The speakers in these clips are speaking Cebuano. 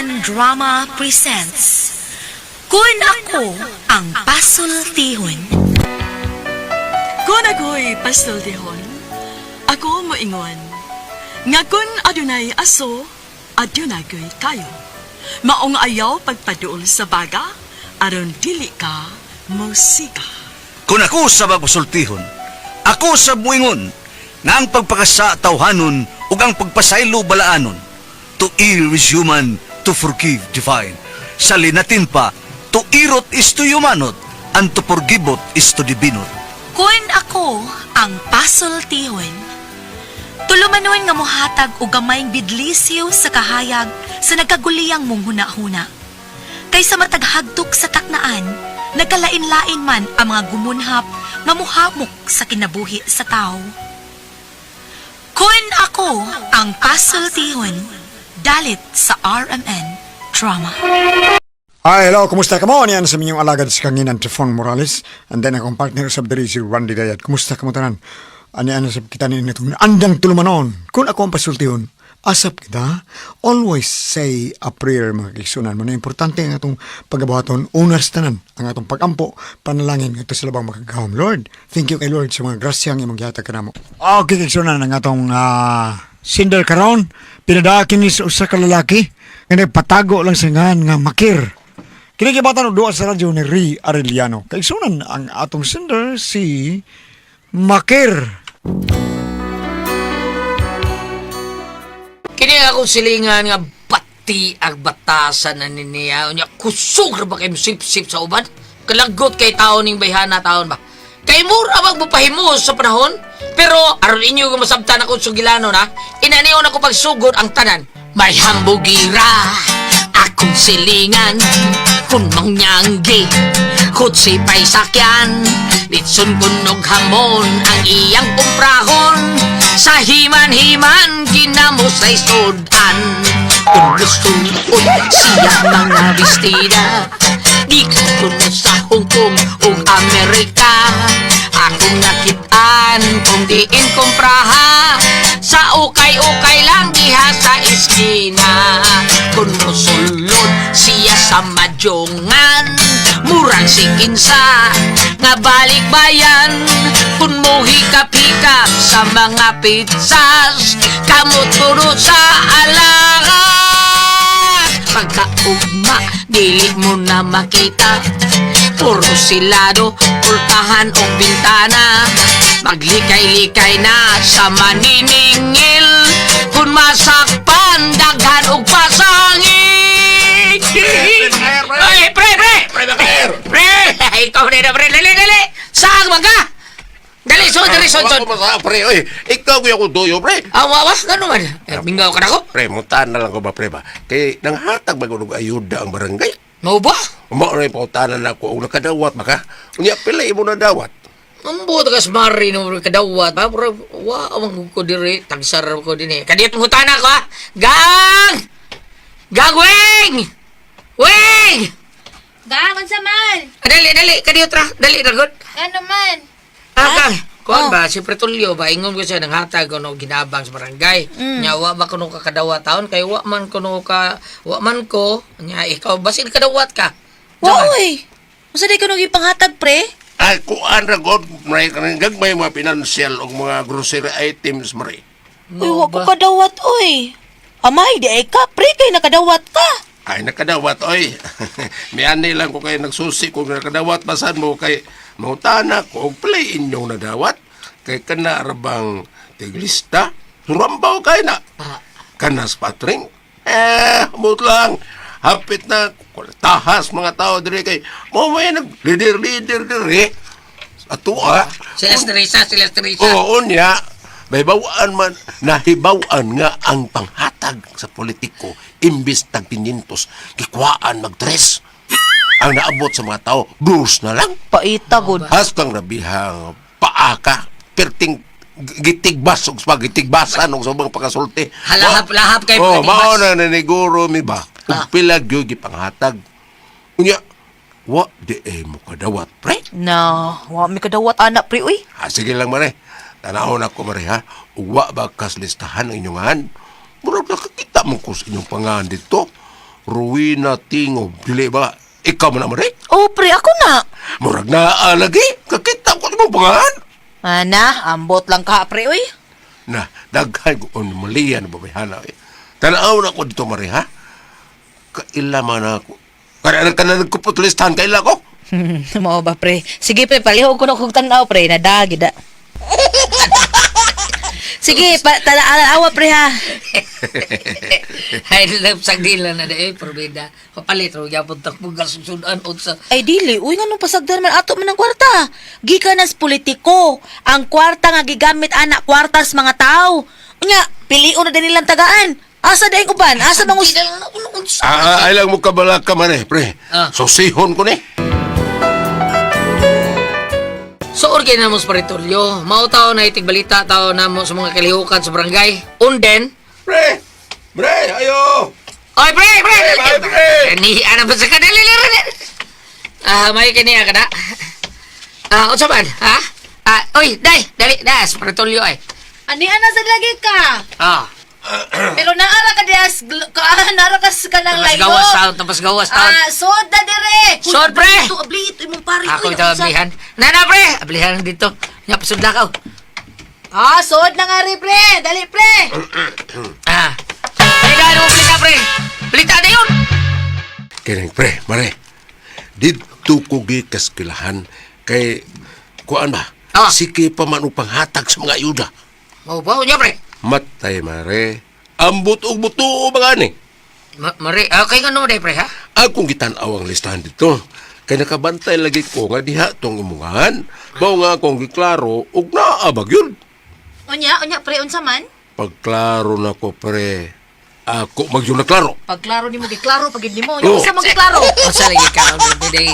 RMN Drama presents Kun Ako Ang Pasultihon. Kun ako'y pasultihon, ako moingon nga kun adunay aso, adunay ko'y kayo. Maong ayaw pagpaduol sa baga, aron dili ka musika. Kung ako sa magpasultihon, ako sa buingon, nga ang pagpakasa tawhanon ug ang pagpasaylo balaanon. To err is human, to forgive divine. Sa linatin pa, to irot is to humanot, and to forgivot is to divinot. Kun ako ang pasultihon. Tulumanon nga mohatag og gamayng bidlisiw sa kahayag sa nagkaguliyang mong huna-huna. Kaysa matag hagtok sa taknaan, nagkalain-lain man ang mga gumunhap nga muhamok sa kinabuhi sa tao. Kun ako ang pasultihon, dalit sa RMN Drama. Hi, hello, kumusta ka mo? Niyan sa minyong alagad sa kanginan, Trifon Morales. And then akong partner sa diri si Randy Dayat. Kumusta ka mo tanan? Ani ano sa kita ni itong andang tulumanon. Kung ako ang pasultihon, asap kita, always say a prayer, mga kaigsuonan mo na importante ang atong pagabuhaton, unas tanan, ang atong pagampo, panalangin ngadto sa labang makagagahom. Lord, thank you kay Lord sa mga grasya ang imong gihatag kanamo. Okay, kaigsuonan, ang atong sinder karon, pinadakin ni sa usa ka lalaki, nga nagpatago lang sa ngan nga Makir. Kini gibatan og duwa sa radyo ni Ri Arellano. Kaigsuonan, ang atong sender si Makir. Kini nga akong silingan nga bati ang batasan na niya. Unya, kusog ra ba kay sip-sip sa uban? Kalagot kay taon ning bayhana taon ba? Kay mura bang mupahimo sa panahon? Pero aron inyo nga masabtan ako sugilano na, inaniyon ako pagsugod ang tanan. May hambugira akong silingan kung mangyanggi kutsi pa'y sakyan litson kunog hamon ang iyang kumprahon sa himan-himan kinamos ay sudan kung gusto siya mga bestida di kuno sa Hong Kong ug Amerika akong nakitaan kung diin kumpraha sa ukay-ukay lang diha sa eskina kung mosulod siya sa madyongan murag si kinsa nga balikbayan kung mohika-pika sa mga pizzas kamot puro sa alagas pagkaugma dili mo na makita puro silado pultahan og bintana maglikay-likay na sa maniningil kung masakpan daghan og pasangil. Ay, pre, pre! Pre, Bakir! Pre! Ikaw na pre! Dali, dali! Saan man ka? Dali, sud, dali, sud, sud! Wako masaya, pre. Oy, ikaw kuya ko doyo, pre. Ah, wawas, gano'n man. Eh, mingaw ka na ko. Pre, mutahan na lang ko ba, pre ba? Kay nanghatag ba og ayuda ang barangay? Mau ba? Mao na yung pautanan ako og nakadawat ba ka? Unya, pila imo na dawat? Ang buot ka sa mari no kadawat. Ha, bro, wa amang ko diri, tagsar ko din eh. Kadiyot mo ko ha. Gang! Gang, wing! Wing! Gang, unsa man? Ah, dali, dali, kadiyot ra. Dali, ragot. Ano man? Ah, gang. Kuan Oh. ba, si Pretulio ba, ingon ko siya nanghatag kuno ginabang sa barangay. Nya wa ba kuno ka kadawat taon kay wa man kuno ka wa man ko nya ikaw basin kadawat ka. Wa oy. Unsa day kuno gipanghatag, pre? Ay, kuan ra god, may kanang gagmay mga financial og mga grocery items, mare. Uy, wa ko kadawat oy. Amay, di ay ka, pre, kay nakadawat ka. Ay, nakadawat, oy. Miani lang ko kay nagsusi kung nakadawat basan mo kay mautana ko og play inyong nadawat. Kay kana rabang tiglista, surambaw kay na. Kanas patring. Eh, mut lang. Hapit na tahas mga tao diri kay mo may nag leader leader diri. Ato ah. Sila Teresa, sila Teresa. Oo niya. May bawaan man, nahibawan nga ang panghatag sa politiko, imbis tag 500, kikwaan magdres. Ang naabot sa mga tao, dos na lang. Paita gud. Hastang rabihang paaka, perting gitigbas og gitigbasan og sa ubang pagkasulti. Halahap-lahap kay Oh, pagkatigmas. mao na naniguro mi ba? Ug pila gyud gipanghatag. Unya, wa di eh mo kadawat, pre. Na, wa mi kadawat anak, pre, uy. Ah, sige lang, mare. Tanahon ako, mare, ha? Uwa ba kas listahan ang inyong han? Murag nakakita mo ko sa inyong pangahan dito. Rowena Tingob. Dili ba? Ikaw man na, Mare? Oh, pre, ako na. Murag na lagi. Kakita ko imong pangalan. Ana, ambot lang ka, pre, uy. Na, daghan ko on malian ba bayhana. Eh. Tanaw na ko dito, Mare, ha? Kaila man ako. Kada ka na nagkupot listahan, kaila ko. Mao ba, pre? Sige, pre, palihog ko na kong tanaw, pre. Nadagi da. Sige, pa, tala, pre, ha. Ay, love sagdila na eh, probida. Kapalit ro gyapon takbog susudan unsa. Ay, dili. Uy, nga nung pasagdan man ato man ang kwarta. Gikan nas politiko. Ang kwarta nga gigamit ana kwartas mga tao. Unya, pilion na din nilang tagaan. Asa daing uban? Asa bang us- Sagdila na unsa. Ah, ay lang mo kabala ka, Mare, pre. Ah. Susihon ko ni. So, orgay na mo sa paritolyo. Mao tao na itig balita tao na mo sa mga kalihukan sa barangay. Unden. Pre! Pre, ayo! Oy, pre, pre! Pre, pre! Ni ana ba sa kadali Ah, may kaniya kada. Ah, unsa man? Ha? Ah, oy, dai, dali, das paritolyo ay. Ani ana sa lagi ka. Ah, Pero naara ka dias ka naara ka sa kanang tapos layo. gawas taon, tapos gawas taon. Ah, sod na dire. Sod, pre! Ablito, ablito imong pare. Ako Uy, ito unsa? ablihan. Nana, pre! Ablihan dito. Nya pasudla ka. Oh. Ah, sod na nga rin, pre. Dali, pre. Ah. Balita mo balita, pre. Balita na yun. Kining pre, Mare. Dito ko gikaskilahan kay kuan ba? Ah. Sige pa man upang hatag sa mga ayuda. Mau ba niya, pre? Matay, Mare. Ambot og buto mga ni. Mare, ah, kay ngano day, pre, ha? Akong gitan-aw ang listahan dito. Kay nakabantay lagi ko nga diha tong imungan. Mao nga akong giklaro ug naabag yun. Unya, unya, pre, unsa man? Pagklaro na ko, pre. Ako magyun na klaro. Pagklaro nimo giklaro pag gid nimo. Unya, Oh. unsa man giklaro? Unsa lagi ka?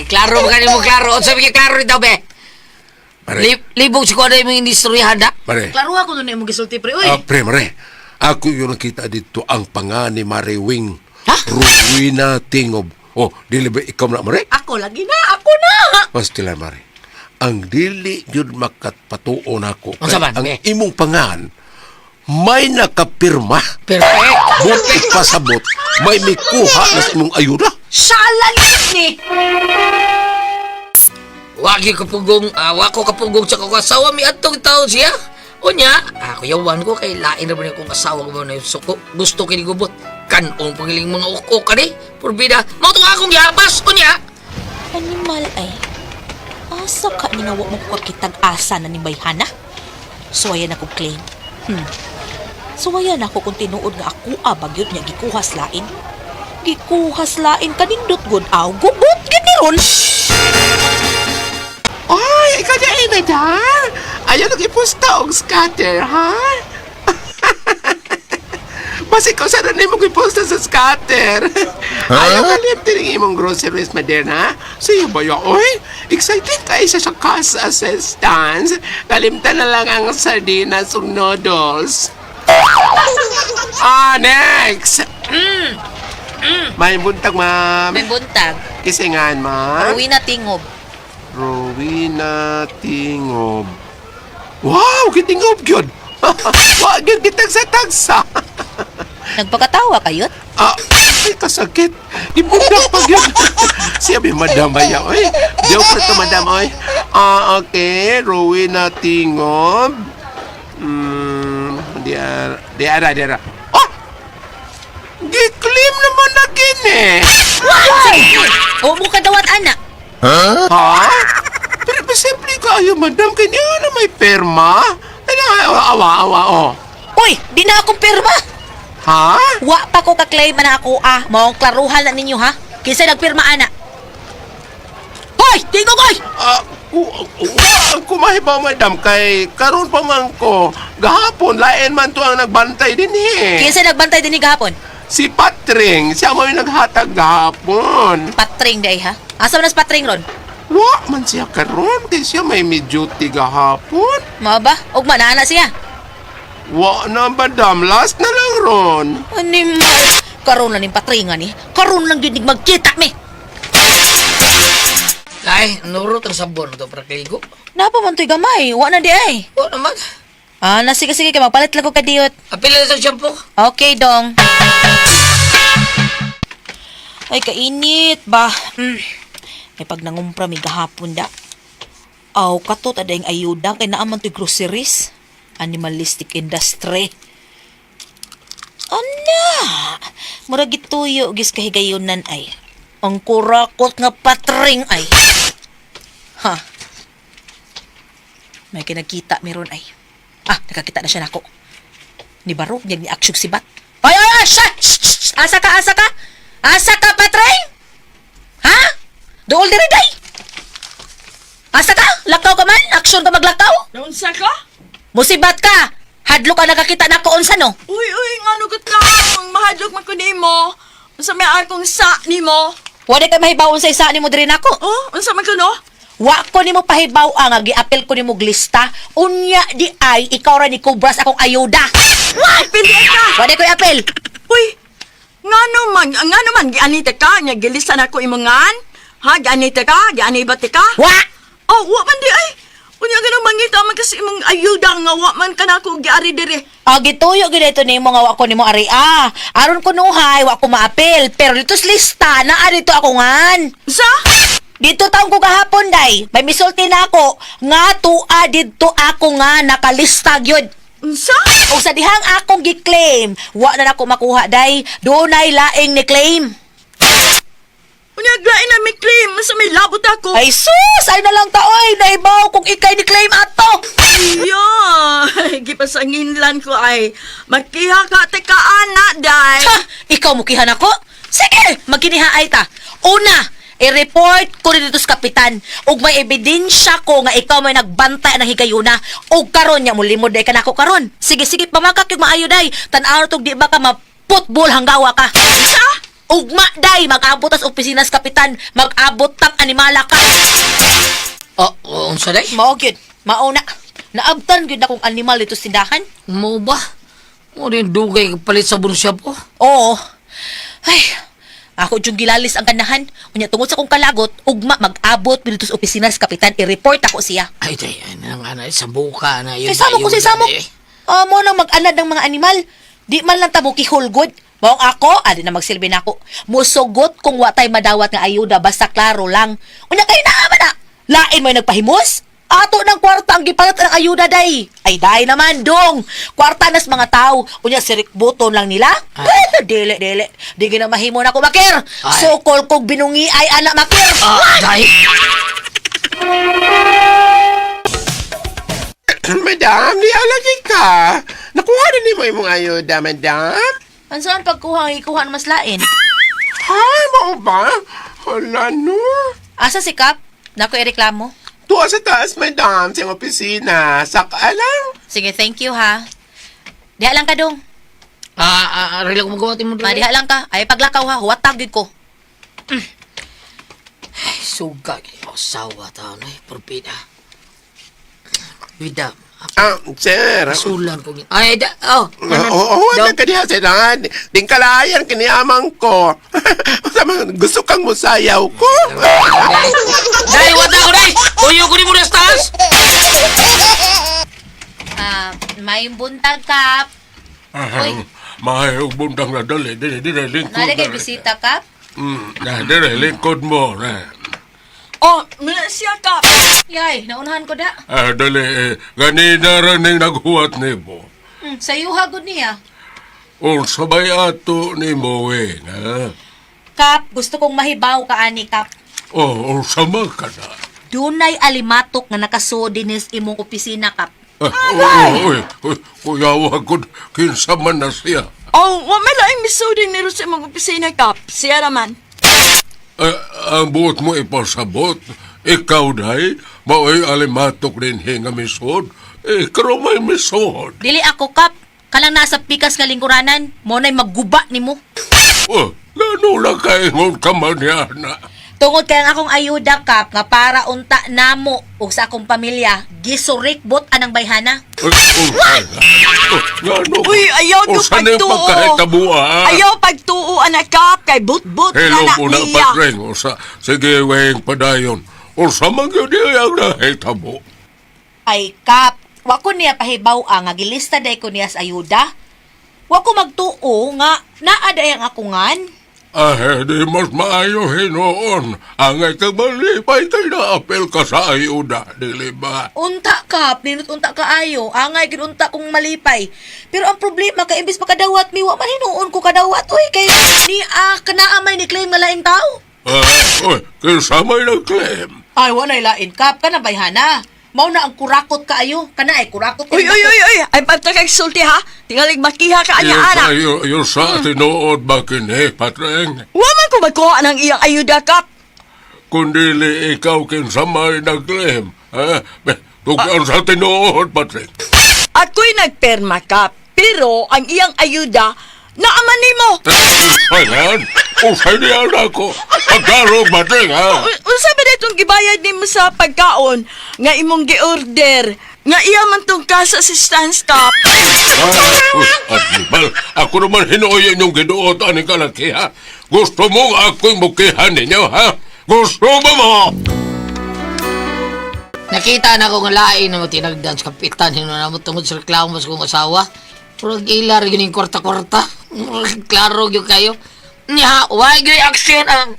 Klaro ba kanimo klaro? Unsa ba klaro dito, be? Mare, Libog si kuan imong industriyahan da. mare. Klaro ako nun imong gisulti, pre. Uy. Ah, pre, mare. Ako yung nakita dito ang panga ni Mare Wing. Ha? Rowena Tingob. Oh, dili ba ikaw na, mare? Ako lagi na, ako na. Pastila, mare. Ang dili yun makatpatuon ako. Unsa man, Ang be? imong pangan, may nakapirma. Perfect. Buti pasabot, may mikuha na sa imong ayuda. Shala ni. Wagi kapugong, ah, wako kapugong sa kong asawa mi adtong taon siya. Unya, ako yawan ko kay lain ra ba ni akong asawa ko ba na yung suko. Gusto kini gubot. Kanong pangiling mga ukok kani. Purbida, mao to akong gihapas unya. Animal ay. Asa ka ni nga wa mo kakitag asa na ni Bayhana? Suwayan ako claim. Suwayan ako kung tinuod nga ako abagyod niya gikuhas lain. Gikuhas lain kanindot gud aw gubot gid ni ron. Ay, ikaw na eh, madam. Ayaw nag-ipusta og scatter, ha? Mas ikaw sana na imong ipusta sa scatter. Ayaw kalimtin ang imong groceries, madam, ha? Siya ba yun? Oy, excited kayo sa cash assistance. Kalimtan na lang ang sardinas ug noodles. Ah, next! May buntag, ma'am. May buntag. Kisingan, ma'am. Rowena Tingob. Rowena Tingob. Wow, kitingob yun! Wa gyud kitagsa-tagsa. Nagpakatawa kayot? Ah, ay kasakit. Ibundak pa gyud. Siya bi madam ba ya, oy? Joke ra to madam oy. Ah, okay, Rowena Tingob. Di ara, di ara, di ara. Oh! Giklim naman na gini. O mo kadawat ana. Ha? Pero simple kayo, madam. Kanya na may perma. Ano, awa, awa, oh. Uy, di na akong pirma. Ha? Wa pa ko ka-claim na ako ah. Maong klaruhan na ninyo ha. Kinsa nagpirma ana? Hoy, tingog oy! Ah, wa ang kumahibaw, madam, kay karon pa man ko. Gahapon, lain man to ang nagbantay din eh. Kinsa nagbantay dinhi gahapon? Si Patring, siya mo yung naghatag gahapon. Patring day ha. Asa man as patring ron? Wa man siya karon, kay siya may may duty gahapon. Mao ba? Ugma na ana siya. Wa na, madam, last na lang ron. Animal. Karon lang ning patringan ni. Karon lang gyud nig magkita mi. Ay, nurot ang sabon to para kaligo. Napa man to'y gamay. Wa na di ay. Wa naman. Ah, na sige sige kay magpalit lang ko kadiyot. Apila na sa shampoo. Okay, dong. Ay, kainit ba? May pag nangumpra mi gahapon da. Aw, kato ta dayng ayuda kay naaman to'y groceries. Animalistic industry. Ana! Murag gituyo gis kahigayonan ay. Ang kurakot nga patring ay. Ha? May kinagkita meron ay. Ah, nakakita na siya nako. Ni Barok, niya ni Aksyog sibat. Ay, ay, ay, siya! Shh, shh, shh! Asa ka, asa ka? Asa ka, patring? Ha? Dool diri day! Asa ka? Lakaw ka man? Aksyon ka maglakaw? Naunsa ka? Musibat ka! Hadlo ka nakakita nako unsa no? Uy, uy, nga nugot ka. Ang mahadlok man ko nimo. Unsa may akong sa nimo? Wala kay mahibaw unsa isa nimo diri nako. Oh, unsa man ko no? Wa ko nimo pahibaw ang nga giapil ko nimo glista. Unya di ay ikaw ra ni kubras akong ayuda. What? Pili ka. Wala ko'y apil. Uy, ngano man gianita ka nya gilisan ako imongan? Ha, gianita ka, giani ba ka? Wa! Oh, wa man di ay. Unya ganun mangita man kasi imong ayuda nga wa man kanako giari diri. Ah, gituyo gyud ito nimo nga wa ko nimo ari ah. Aron ko nuhay wa ko maapil, pero dito sa lista naa dito ako ngan. Sa? Dito taon ko gahapon day, may misulti na ako nga tua didto ako nga nakalista gyud. Unsa? O sa dihang akong gi-claim, wa na nako makuha day, dunay laing ni claim. Unya glain na mi claim sa may labot ako. Ay sus, ay na lang taoy, naibaw kung ikay ni claim ato. Iyo, gipasanginlan ko ay magkiha ka te ka ana day. Ha, ikaw mukihan ako? Sige, magkinihaay ta. Una, i-report ko rin dito sa kapitan. Ug may ebidensya ko nga ikaw may nagbantay ng higayuna. Ug karon nya mulimod day kanako karon. Sige, sige, pamakak yung maayo day. Tan-aw tog di ba ka maputbol hanggawa ka. Sa? Ugma day, mag-abot tas opisina sa kapitan, mag-abot tang animala ka. Oh, oh, unsa day? Mao gyud, mao na. Naabtan gyud akong animal dito sa tindahan. Mo ba? Mo rin dugay kapalit sa siya po. Oo. Ay, ako yung gilalis ang ganahan. Unya, tungod sa kong kalagot, ugma mag-abot dito sa opisina sa kapitan, i-report ako siya. Ay, day, ay, nang ana, sa buka na yun. Kay samo ko ayun, si samo. day. Amo nang mag-anad ng mga animal. Di man lang tamo kihulgod. Maong ako, adi na magsilbi na ako. Musugot kung watay madawat nga ayuda, basta klaro lang. Unya kayo na man na. Lain mo'y nagpahimos? Ato ng kwarta ang gipalit ng ayuda day. Ay day naman dong. Kwarta nas mga tao. Unya sirik buton lang nila. Ay. Dili dili. Di gina mahimo na ko makir. Ay. Sukol kog binungi ay anak makir. Ah, day. Madam, di alagi ka. Nakuha na nimo imong ayuda, madam. Ansaan pagkuha ang ikuha ng mas lain? Ay, mao ba? Hala, no. Asa si Kap? Nako ireklamo. Tuwa sa taas, madam, sa iyong opisina. Saka lang. Sige, thank you ha. Diha lang ka dong. Ah, ah, rela ko magawa mo Ma, diha lang ka. Ay paglakaw ha, huwatag gyud ko. Ay, suga, asawa taon ay, porbida. Bida, Ah, sir. sulan ko. Ay, da, oh. Oo, oo, oh, ka diha, sir. Ah, Dingkalayan, kiniyamang ko. Sama, gusto kang musayaw ko. Day, wata ko, day! Uyo ko ni mo sa taas! Ah, may buntag Kap. Uy. May bundang na dali. Dili, dili, lingkod. Nari kay bisita Kap. Na, dili, lingkod mo. Na. Oh, muna siya ka. Yay, naunahan ko da. Ah, dali, eh, ganina rin ning naghuwat nimo. Sayo hagod niya. O sabay ato ni mo, eh, na. Kap, gusto kong mahibaw ka ani Kap. O, o sama ka na. Dunay alimatok nga nakasuod dinis imong opisina Kap. Ah, oo, oy, oy, kuya, wagod, kinsa man na siya. Oh, wa may laing misuding niro sa imong opisina kap. Siya raman. Eh, ang buot mo ipasabot, ikaw day, mao'y alimatok din nga misod. Eh, karo may misod. Dili ako Kap. Kanang nasa pikas nga lingkuranan, mo na'y magguba nimo. Oh, lano lang kaingon ka man niya na. Tungod kay ang akong ayuda Kap nga para unta namo ug sa akong pamilya, gisurikbot anang bayhana. Ay, oh, oh, ngano? Uy, ayaw O, ko saan yung pagtuo. pagkahitabua? Ayaw pagtuo anak kap kay but-but na Hello na po na niya. patring. O sa, sige, weng padayon. O sa mga ang nahitabo. Ay Kap, wa ko niya pahibaw ang nga gilista day ko niya sa ayuda. Wa ko magtuo nga naa day ang akungan. Ah, di mas maayo hinuon. Angay kag malipay kay naapil ka sa ayuda, dili ba? Unta kap, ninot unta kaayo. Angay gid unta kong malipay. Pero ang problema kay imbis makadawat mi wa man hinuon ko kadawat oy kay ni ah kanaa may ni claim nga laing tao. Ah, uy, kinsa may nag-claim? Ay wa nay lain kap kana bayhana. Mao na ang kurakot kaayo. Kana ay kurakot Uy, uy, uy, uy! Ay, panta kay sulti ha? Tingalig makiha ka anya, Yung ana. sa, yung sa tinuod ba kini, Patreng? Wa man ko magkuha ng iyang ayuda, Kap. Kung dili ikaw kinsa may nag-claim. Ha? Tugyan sa tinuod, Patreng. Ako'y nagperma, Kap. Pero ang iyang ayuda, naaman nimo. Ayan, usay niya na ako. Pagkarog, Patreng, ha? Unsa ba itong gibayad nimo sa pagkaon nga imong gi-order nga iya man tong cash assistance, Kap? Ah, uy, Adibal, ako naman hinuoy inyong ginuot ani kalaki, ha? Gusto mong ako'y mukihan ninyo, ha? Gusto mo mo? Nakita na ko nga lain na mo tinagdan sa kapitan hino na mo tungod sa reklamo sa kong asawa. Murag ila ra gyud ning kwarta-kwarta. Murag klaro gyud kayo. Nya, why gyud action ang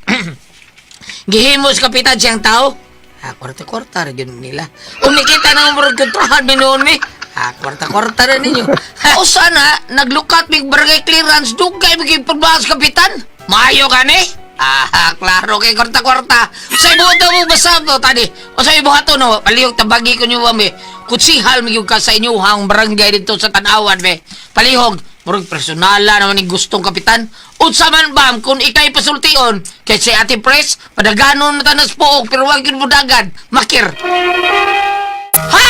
gihimo sa kapitan siyang tao? Ah, kwarta-kwarta ra gyud nila. Umikita na mo murag kontrahan mi noon mi. Ah, kwarta-kwarta ra ninyo. O sana naglukat mig barangay clearance dugay mi gyud pagbahas kapitan. Maayo kani? Ah, klaro kay kwarta-kwarta. Sa ibuto mo basa mo tani. O sa ibuhato no, palihog tabagi ko niyo mi. Kutsihal mi gyud ka sa inyuhang barangay dito sa Tanawan be. Palihog, murag personala naman ni gustong kapitan. Unsa man bam kung ikay pasultion kay si Ate Pres padaganon na tanas pook pero wag gyud mudagan. Makir. Hello,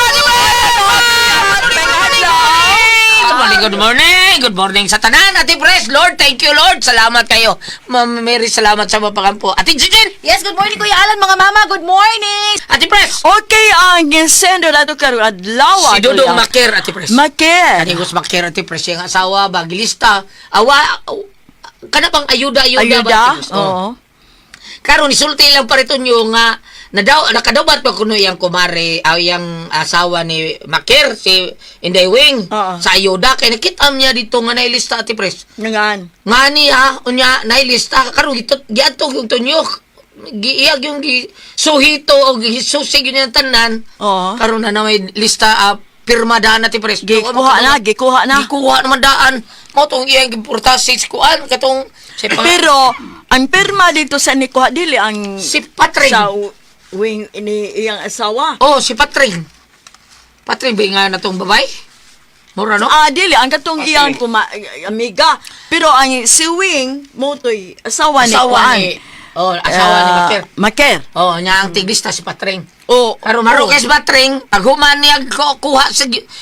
Ate Pres! Good morning, good morning. Good morning sa tanan, Ate Pres. Lord, thank you, Lord. Salamat kayo. Ma'am Mary, salamat sa mapakampo. Ate Jijin! Yes, good morning Kuya Alan, mga mama. Good morning. Ate Pres! Okay, ang sendo nato karong adlaw. Si Dudong Makir, Ate Pres. Makir. Ani Gus Makir, Ate Pres, yung asawa, bagilista. Awa, kana bang ayuda, ayuda, ba, Ayuda? Ate Pres? Oo. Karon isulti lang pa rito nyo nga nadaw nakadawat pa kuno iyang kumare aw iyang asawa ni Makir si Inday Wing Oo. sa ayuda kay nakita niya dito nga nailista, Ate Pres. Ngan. Nga niya unya nailista karon gitot giadto yung tunyok giiyag yung gi, suhito o gisusig yun yung tanan. Oo. Karon na na may lista pirma daan, Ate Pres. Gikuha na, gikuha na. Gikuha naman daan mo tong iyang giportasis kuan katong si Pero ang pirma dito sa nikuha dili ang si Patring. sa wing ini iyang asawa. Oh, si Patring. Patring ba nga na tong babay? Mura no? Ah, dili ang katong iyang kuma, amiga. Pero ang si Wing mo to'y asawa ni Asawa kuan. ni Oh, asawa ni Ah, Makir. Maker. Oh, nya ang tiglista si Patring. Oh, Pero maro oh. kay si Patring, paghuman niya kuha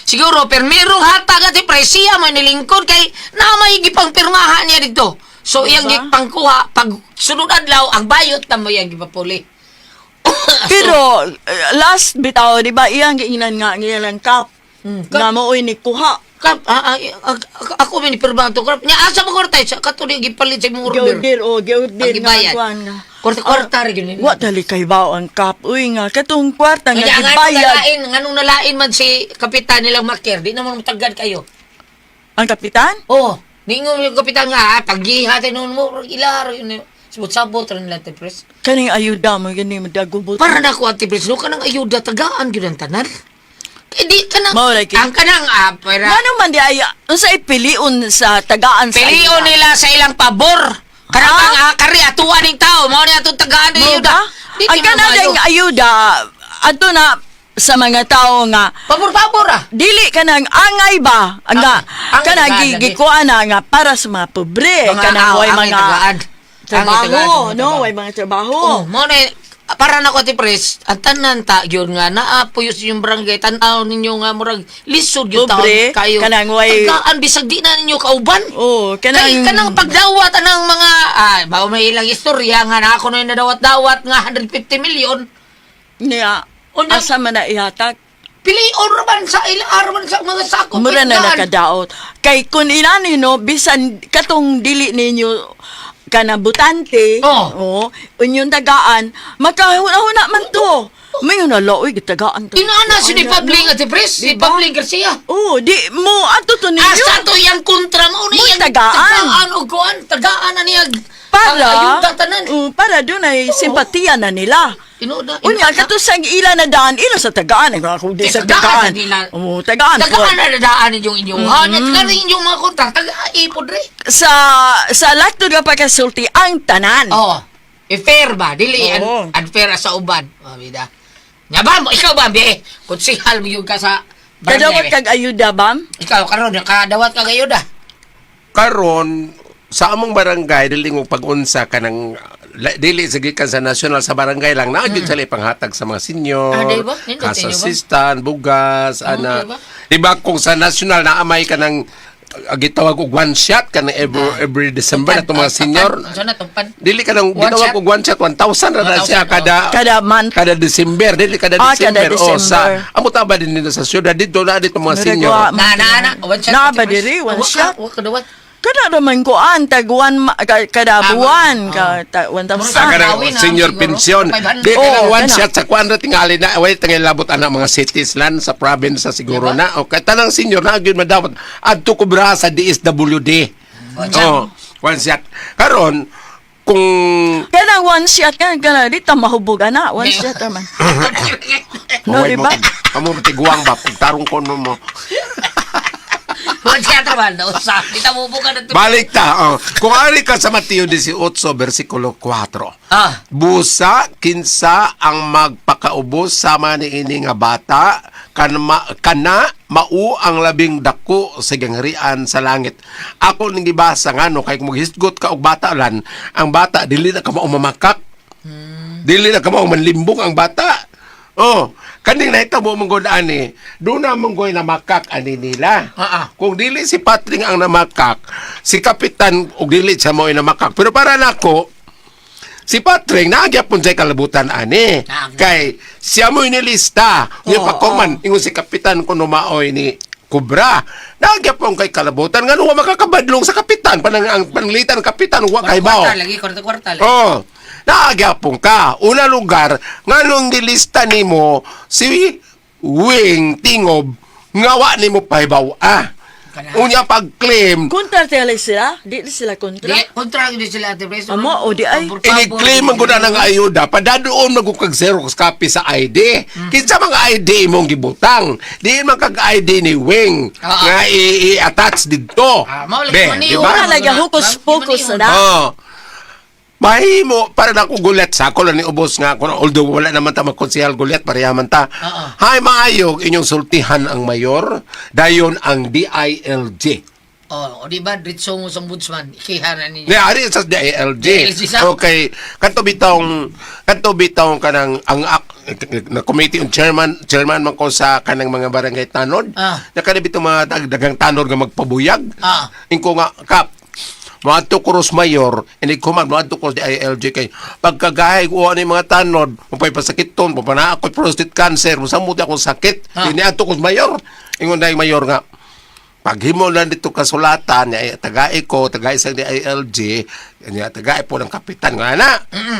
siguro permiro hatag at presiya mo nilingkod kay na may gipang pirmahan niya dito. So iyang Diba? gipangkuha pag sunod adlaw ang bayot na mo iyang gipapuli. Pero last bitaw di ba iyang giingnan nga ang iyang kap. Nga mo ni kuha. Kap, ako may nipirma to. Kap, nya asa mo kortay sa katuli gipalit sa imong order. Giorder o giorder Ang gibayad. nga kuan nga. Kwarta-kwarta ra gyud ni. Wa dali kay bao ang kap. Uy nga katong kwarta nga Kaya nga gibayad. nalain, nganong nalain man si kapitan nilang Makir, di naman matagad kayo. Ang kapitan? Oo, ningon yung kapitan nga, paggiha tayo noon mo, ilar, yun, sabot-sabot rin nila, Ate Pres. Kaning ayuda mo gani mo dagubot. Para na ako, Ate Pres, no, kanang ayuda, tagaan yun ang tanan. Eh, di ka nang, Mao lagi. ang kanang, pera, Ngano man di ay unsa ipilion sa tagaan sa pilion ayuda? nila sa ilang pabor. Kanang Ah? ang kari, atuan ning tao, mao ni atong tagaan ng Mo ayuda. ba? Di Ang ti kanang mamayo. ayuda adto na sa mga tao nga Pabor-pabor ah. dili kanang angay ba ang nga Ang kanang tagaan lagi. gikuan na nga para sa mga pobre Mga kanang aw, way ang mga tagaan. Ang tagaan trabaho sa mga no trabaho. way mga trabaho. Oh, mo na para na ko ti pres, ang tanan ta gyud nga naa puyos yung barangay tan-aw ninyo nga murag lisod gyud taon Pobre, kayo. kanang way- Tagaan bisag di na ninyo kauban. Oh, Kay kanang kanang pagdawat anang mga bao may ilang istorya nga na ako na yung nadawat-dawat nga 150 million. niya Unya- asa man na ihatag. Pilion ra man sa ilang araw man sa mga sako. Mura na pitdaan. nakadaot. Kay kun inani no bisan katong dili ninyo kana butante, Oh. oh, unyong tagaan, makahuna-huna man to. May na oy gitagaan ta. Inaana si ni Pabling at si Pres, si Diba? Pabling Garcia. Oh, di mo ato to ninyo. Asa to iyang kontra mo na Mo'y iyang tagaan. Tagaan og kuan, tagaan na niya. Para ang ayuda tanan. Para doon ay simpatiya na nila. Tinuod na. Unya kato sa ila na daan, ila sa tagaan, ay ako di Eh, sa tagaan tagaan. sa nila. Oo, tagaan. po. Tagaan na daan ninyong inyong mm -hmm. At inyong mga kontra, tagaan ipod re. Sa laktod nga pagkasulti ang tanan. Oo. I-fair ba? Dili Oo. unfair sa uban. Oh, bida. Nya ba mo ikaw ba be? Konsehal mo yung ka sa barangay, Kadawat be. kag ayuda bam? Ikaw karon kadawat kag ayuda. Karon sa among barangay dili mo pag-unsa kanang dili sa gikan sa national, sa barangay lang naa gyud sila ipanghatag sa mga senior, Ah, di ba? Nindot cash inyo ba? assistant, bugas, ana. di ba? Di ba kung sa national naa may kanang gitawag og one shot kanang every December na mga senior. Unsa na tumpan? Dili kanang One gitawag shot? og one shot, 1,000 ra na 1,000, siya kada Kada month. kada December, dili kada Ah, kada December. O sa December. amo ta ba din nila sa syudad dito na dito mga Murag senior. Na na na, one shot. Na ba diri, one Wa ka- shot? Wa ka dawat. Kada naman ko an tag one kada Ah, buwan oh. ka ta, 1,000. Sa kanang Gawin na, senior siguro. pension. 500. Di kanang Oo, one kana. shot sa kuan ra tingali na way tingali labot ana mga cities lan sa province sa siguro Diba? na. Okay, tanang senior na gyud madawat adto kubra sa DSWD. One shot. Oh, one shot. Karon kung Kanang one shot kan kana di ta mahubog ana, one shot man. No, Maway di mo, ba? Amo tiguang ba tarong kono mo. One shot ra ba? Usa. Di ta mubuka na to. Balik ta. Oh. Kung ari ka sa Mateo 18 versikulo 4. Ah. Busa kinsa ang magpakaubos sama ni ini nga bata kana mao ang labing dako sa gingharian sa langit. Ako ning gibasa nga no kay kung maghisgot ka og bata lan, ang bata dili na ka mao mamakak. Dili na ka mao manlimbong ang bata. Oh, kaning nahitabo mong gud ani, doon na mong goy namakak ani nila. Ah, ah. Kung dili si Patring ang namakak, si Kapitan og dili siya mo'y namakak. Pero para nako, si Patring naagyapon siya kalabutan ani. Naag. Kay siya mo'y nilista. Niya Oo, pa kuman, ingon si Kapitan kuno maoy ni Kubra. Naagyapon kay kalabutan ngano wa makakabadlong sa Kapitan, panang ang panglitan ng Kapitan wa kay bao. Kwarta lagi, kwarta kwarta lagi. Oh, naagyapon ka. Una lugar, nganong nilista nimo si Wing Tingob nga wa nimo pahibaw ah. Kana. Unya pag-claim, Kontra tele sila, di sila kontra. Di, kontra gyud sila ate Pres. Amo, o di ay. Pabor-pabor. ini-claim ang guna ng ayuda, padadoon mag kag Xerox copy sa ID. Kinsa mga ID imong gibutang? Diin man kag ID ni Wing Ah, nga i-attach didto. Ah, mao lagi Be, man di niyo. ba? Wala lagi hocus pocus na. Oh. Mahimo para na ako gulat sa ako lang ni ubos nga ako although wala naman ta magkonsehal gulat pareha man ta. Oo. Hay maayog inyong sultihan ang mayor dayon ang DILG. Oh, o di ba diretso mo sa ombudsman, ikihan na ninyo. Ni ari sa DILG. DILG sa? Okay, kanto bitong kanang ang na committee on chairman chairman man ko sa kanang mga barangay tanod. Ah. Na kada bitong mga dagang tanod nga magpabuyag. Ah. Ingko nga kap moadto ko ros mayor, ini kuman moadto ko sa DILG kay pagkagahay ko ani mga tanod, mapay pasakiton, mapana ako prostate cancer, musamot akong sakit. Ah. Ini adto ko sa mayor. Ingon dai mayor nga paghimo lang dito kasulatan niya tagay ko tagay sa DILG niya tagay po ng kapitan nga na.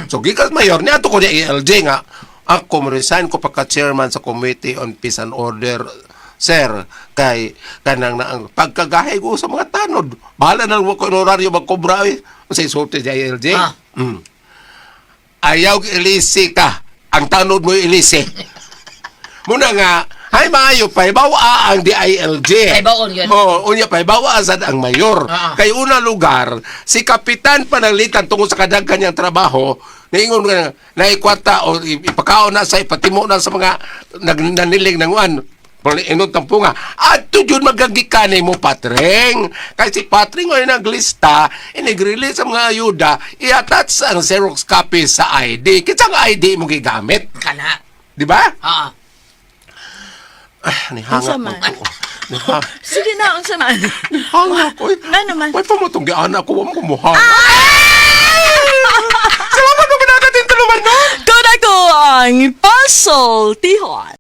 So gikas mayor niya ato ko DILG nga ako mo resign ko pagka chairman sa Committee on Peace and Order, sir, kay kanang na ang pagkagahay ko sa mga tanod, bahala na ko honoraryo magkobra eh sa isulti DILG. Ah. Ayaw ilisi ka, ang tanod mo ilisi. Muna nga, ay maayo pa, ibawa ang DILG. Pahibaon yun. Oo, unya pa, ibawa sad ang mayor. Ah. Kay una lugar, si Kapitan Pananglitan tungkol sa kadaghan niyang trabaho, naingon nga, naikwata o ipakaon na sa ipatimo na sa mga nagnanilig ng uan. Ingon tampo nga, adto jud magagikanay mo, Patreng. Kay si Patreng ay naglista, inigre-release ang mga ayuda, i-attach ang Xerox copy sa ID. Kinsa ang ID mo gigamit? Kana. Di ba? Ah. Ah, nihanga Unsa ko. man? Nihanga. Sige na, unsa man. Nihanga ko. Eh. Nga naman. May pamutong giana ko, wa mo kumuha. Salamat mo pinakatin tuluman no? Kung ako ang puzzle, tihon.